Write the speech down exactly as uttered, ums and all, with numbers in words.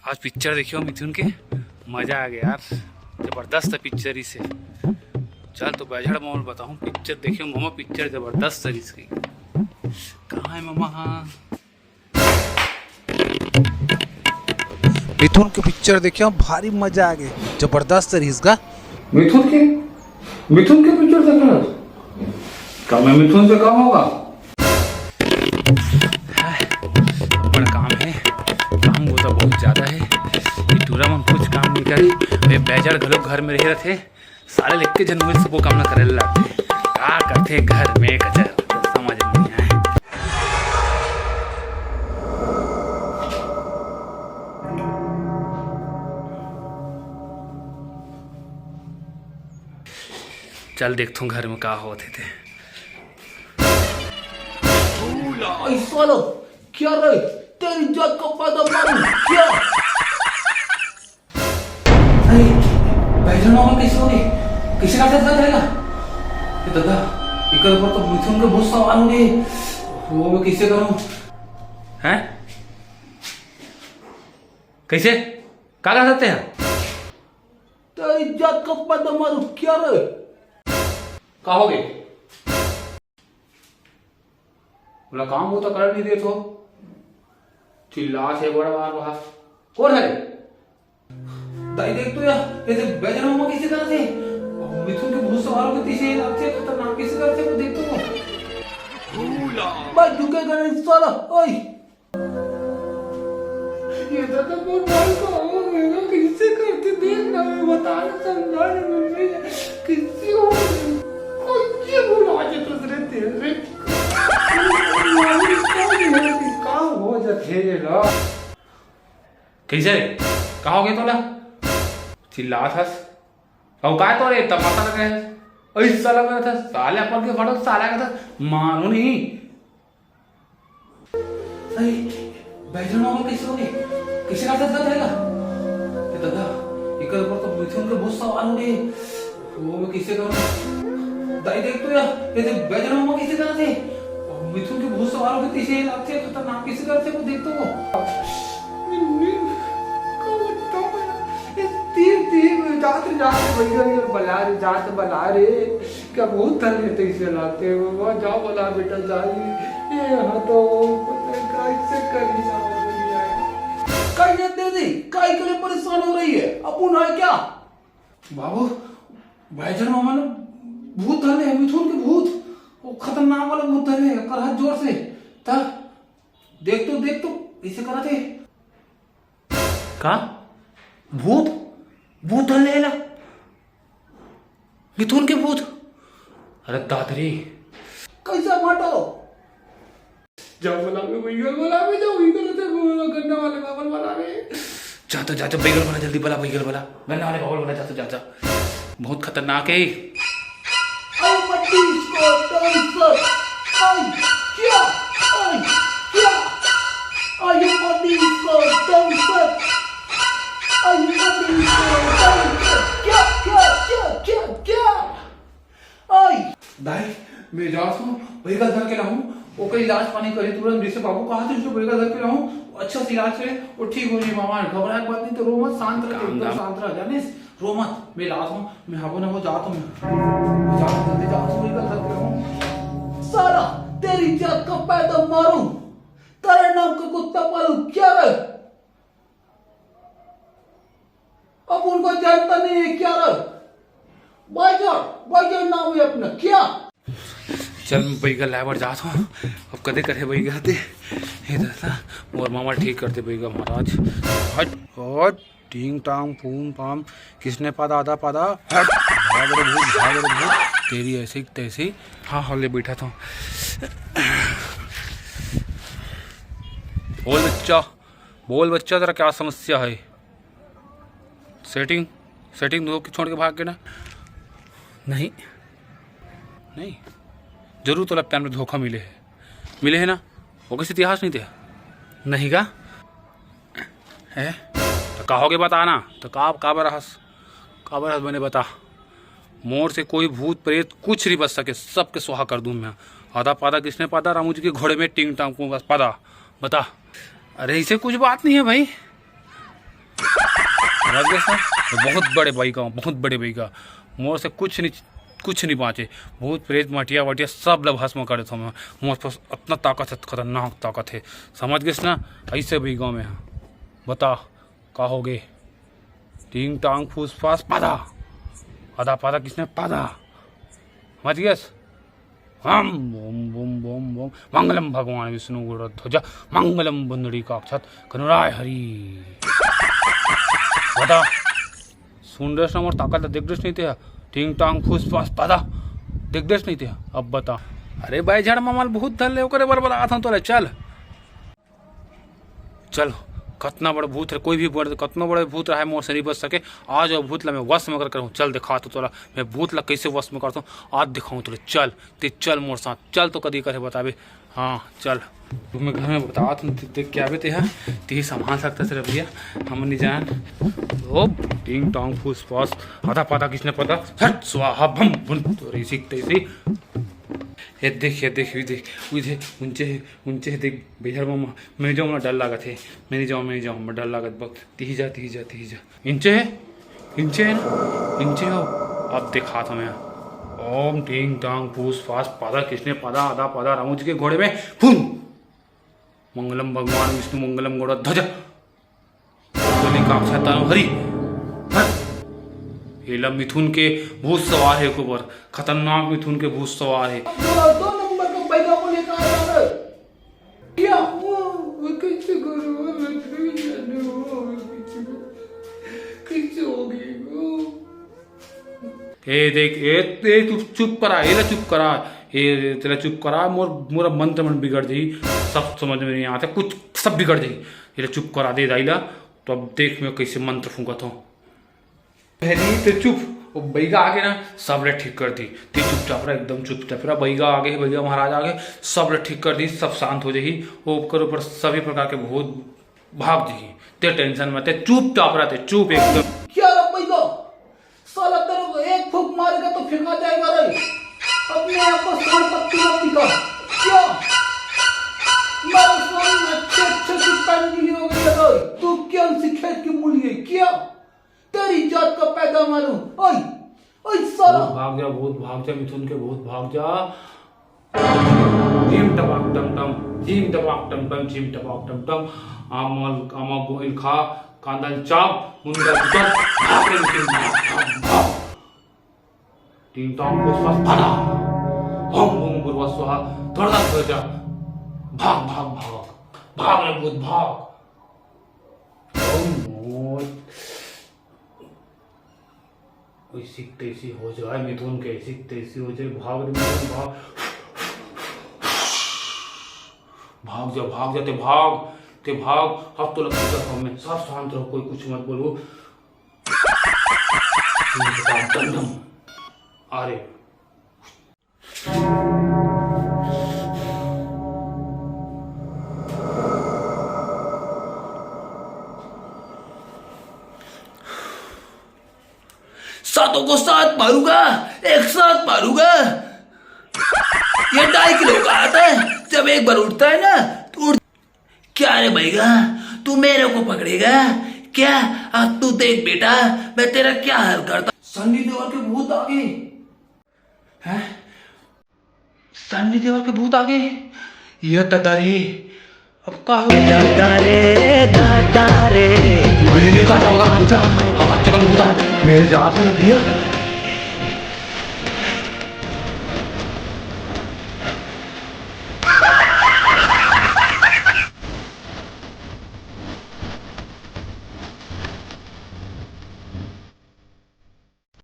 आज पिक्चर देखे हो मिथुन के, मजा आ गया यार, जबरदस्त पिक्चर इसे। चल तो बैजड़ मामा ल बताहूँ, पिक्चर देखे हो मामा, पिक्चर जबरदस्त रिहिस कही। कहाँ है मामा? हाँ, मिथुन के पिक्चर देखे हो, भारी मजा आ गया, जबरदस्त रिहिस गा। मिथुन के, मिथुन के पिक्चर देख रहा है? का मैं मिथुन से कम होगा? अपन काम है, काम वो तो बहुत ज्यादा है। ये टूरा मन कुछ काम नहीं करे, वे बैजड़ घलो घर में रहे रहते, साले लेके जन मुझे सबको काम ना करे लगते। का करते घर में कचर, समझ नहीं आए। चल देखथों घर में का होत हे ते। ऐसा लो, क्या रे? तेरी जात का पैदा मारूं, क्या? अरे, बैजड़ मामा कैसे हो गए? कैसे का साथ रहेगा? ए दादा, एकर ऊपर तो मिथुन के बहुत सवाल हो गए। वो मैं कैसे करूं? हैं? कैसे? का कर सकते हैं? तेरी जात का पैदा मारूं, क्या रे? का हो गए? बोला, काम वो तो कर नहीं देत हो, चिल्लात हे बड़ा बार बार। कौन है? दाई देख तो यार, ये तो बैजड़ मामा कैसे करत हे? मिथुन के भूत सवार होके पीछे ये लगते खतरनाक कैसे करत हे, वो देख तो। मैं झुकेगा नहीं साला, ओए। ये तो, तो बहुत भाई को हो गया, कैसे करते देख ना, मैं बता रहा, समझा रहा, मैं कैसे हो गया? कोई ये बोला आज तो रे तेरे। का हो जाते ये लोग? कैसे रे? का हो गया तोला? चिल्लात हस। अउ का तोरे तमाशा लगे हस? ऐसा लगा था, साले अपन के फटो, साला का था, मानो नहीं। अरे, बैजड़ मामा कैसे हो गए? कैसे का साथ रहेगा? ए दादा, एकर ऊपर तो मिथुन के बहुत सवाल हो गए। वो मैं कैसे करूं? दाई देख तो यार, ये तो बैजड़ मामा कैसे करत हे? मिथुन के भूत सवार होके पीछे ये लगते खतरनाक कैसे करत हे, वो देख तो। तीन, तीन, जात, जात, भैया, ये बला रे, जात बला रे। क्या बहुत धन लेते इसे लाते हो? वाह, जाओ बला बेटा, जाओ। ये यहाँ तो कैसे कर लिया दुनिया। काई दीदी, काई के लिए परेशान हो रही है? अपुन है क्या? बाबू, बैजड़ मामा ने भूत धर ले, मिथुन के भूत, वो खतरनाक वाला भूत धर ले, कर हाथ जोर से। ता, देख तो, देख तो, इसे करा थे। का? भूत? भूत धर ले ला? मिथुन के भूत? अरे दादरी। कैसे माटो? जाओ बलावे, बैगल बलावे, जाओ, बैगल से बोलो, गन्ना वाले बाबल बलावे। जा तो, जा तो, बैगल बला, जल्दी बला, बैगल बला, गन्ना वाले बाबल बला, जा तो, जा, जा। बहुत खतरनाक है। अरे मत इसको, डांसर। आई, क्या? आई, क्या? अरे मत इसको, डांसर। अरे मत इसको, डांसर। क्या, क्या, क्या, क्या, क्या? आई। दाई, मैं जात हूँ, बैगल धर के लाऊं, ओकर इलाज पानी करे तुरंत, जैसे बाबू कहा थे, उसको बैगल धर के लाऊं, अच्छा से इलाज करे, वो ठीक हो जाए। मामा, घबराए के बात नहीं, तो रो मत, शांत रह, एकदम शांत रह, जानिस, रो मत, मैं लात हूँ, मैं हबो ना हो जात हूँ, मैं जात हूँ, जल्दी जात हूँ, बैगल धर के लाऊं। साला, तेरी जात का पैदा मारूं, तेरे नाम का कुत्ता पालू, क्या रे? अब उनको जानता नहीं है क्या रे? बैजड़, बैजड़ नाम है अपना, क्या? चल, मैं बैगल लाए बर जात हूँ। अब कदे करे बैगल दे। हे दादा, मोर मामा ठीक करते बैगल महाराज। हट, हट, टींग टांग, फूम फाम, किसने पादा, आदा पादा, हट, भाग रे भूत, भाग रे भूत, तेरी ऐसी की तैसी। हाँ, हाँ, ले बैठा था। बोल बच्चा, बोल बच्चा, तेरा क्या समस्या है? सेटिंग, सेटिंग धो के छोड़ के भाग के ना। नहीं। नहीं? जरूर तोला प्यार में धोखा मिले है। मिले है ना? वो किसी इतिहास नहीं थे? नहीं का? है? तो कहोगे बता ना। तो का, का बरहस? का बरहस बने बता। मोर से कोई भूत प्रेत कुछ नहीं बच सके, सबके स्वाहा कर दूं मैं। आधा पादा किसने पादा, रामू जी के घोड़े में टिंग टांग को बस पादा। बता। अरे, इसे कुछ बात नहीं है भाई। समझ गेस ना? बहुत बड़े बैगा, बहुत बड़े बैगा। मोर से कुछ नहीं, कुछ नहीं बाँचे। भूत प्रेत मटिया वटिया सब ला भस्म कर देथों मैं। मोर पास अतना ताकत हे, खतरनाक ताकत हे। समझ गेस ना? ऐसे बैगा में, हाँ। बता, का होगे? टींग टांग फूस फास पादा। आदा पादा किसने पादा? समझ गेस? हम बम बम बम बम। मंगलम भगवान विष्णु गरुड़ध्वज, मंगलम पुंडरीकाक्षात गरुड़ाय हरि। बता, सुन रेस ना मोर ताकत ला, देख रेस नहीं ते हा। टींग टांग फूस फास पादा, देख रेस नहीं ते हा। अब बता। अरे भाई, झड़ ममल भूत धर ले, ओकरे बर बलात हूँ तोला, चल। चल, कतना बड़ भूत रहे, कोई भी बड़, कतनो बड़े भूत रहे, मोर से नहीं बच सके। आज वो भूत ला मैं वश में कर करहूँ। चल, दिखा तो तोला, मैं भूत ला कैसे वश में करता हूँ, आज दिखाऊँ तोला। चल, ते चल मोर साथ, चल तो कदी करे बताबे। हाँ, चल। तू मैं घर में बतात हूँ, ते, ते क्या बे ते हा, ते ही संभाल सकता सिर्फ भैया, हम नहीं जान। ओ, टिंग टोंग फूस फास, आधा पाधा किसने पता, हट स्वाहा भम भुन, तोरी सीख तैसी। ये देख, ये देख, ये देख, ये देख, ऊंचे है, ऊंचे है, देख, भैया मामा, मैं नहीं जाऊँ ना, डर लागत है, मैं नहीं जाऊँ, मैं नहीं जाऊँ, मैं डर लागत बक, तिही जा, तिही जा, तिही जा। इंचे है, इंचे है ना, इंचे हो। अब दिखात हूँ मैं। ओम टींग टांग फूस फास पादा किसने पादा आदा पादा रामुज के घोड़े में फून। मंगलम भगवान विष्णु मंगलम गरुड़ध्वज। बोले काक्षा तानु हरि। हट। एला मिथुन के भूत सवार है ऊपर, खतरनाक मिथुन के भूत सवार है। अब दो, दो नंबर का पैदा को लेकर आ रहा है। क्या हुआ? वो कैसे करूँ? मैं तो नहीं जानू। कैसे हो गई वो? ए देख, ए, ए तू चुप करा, एला चुप करा, ए तेला चुप करा, मोर, मोर मंत्र मन बिगड़ जाही, सब समझ में नहीं आता, कुछ सब बिगड़ जाही, एला चुप करा दे दाई ला। तो अब देख मैं कैसे मंत्र फूंकत हूँ। पहली ते चुप, वो बैगा आगे ना, सब ले ठीक कर दी। ते चुपचाप रहा, एकदम चुपचाप रहा। बैगा आगे, बैगा महाराज आगे, सब ले ठीक कर दी, सब शांत हो जाही। वो ओकर ऊपर सभी प्रकार के भूत भाग जाही। ते टेंशन मत, ते चुपचाप रहा, ते चुप एकदम। क्या रे बैगा, साला तेरे को एक फूंक मारेगा तो फेंका जाएगा रे। अपने आप को सांड पत्ती मत दिखा। क्या? मेरे सामने अच्छे अच्छे से पेन मिली हो गई है रे। तू क्या उसी खेत की मूली है क्या? तेरी जात का पैदा मारूं। ओए, ओए साला। भूत भाग जा, भूत भाग जा, मिथुन के भूत भाग जा। झीम टपाक टम टम, झीम टपाक टम टम, झीम टपाक टम टम। आमल, आमा गोहिल खा, कांदल चाप, मुंडा कुतर, भाग रे मिथुन, भाग, भाग, भाग। टिंग टोंग फुसफस फटा। हम बूम बुरवा स्वाहा, थोड़ा सा जा। भाग, भाग, भाग। भाग रे भूत, भाग। ओम नमः। ऐसी तैसी हो जाए मिथुन के, ऐसी तैसी हो जाए, भाग रे मिथुन, भाग। भाग जा, भाग जा, ते भाग, ते भाग। अब तो लगता है हमें, सब शांत रहो, कोई कुछ मत बोलो। डम डम। अरे। सातों को सात मारूंगा, एक साथ मारूंगा। ये ढाई किलो का आता है, जब एक बार उठता है ना तो उठ। क्या रे बैगा, तू मेरे को पकड़ेगा क्या? अब तू देख बेटा, मैं तेरा क्या हाल करता। सन्नी देओल के भूत आ गए। हैं? सन्नी देओल के भूत आ गए? ये दादा रे, अब का हो? दादा रे, दादा रे। मैंने नहीं कहा होगा, पूछा। अब अच्छा का भूत आ, मेरे जवाब से भैया।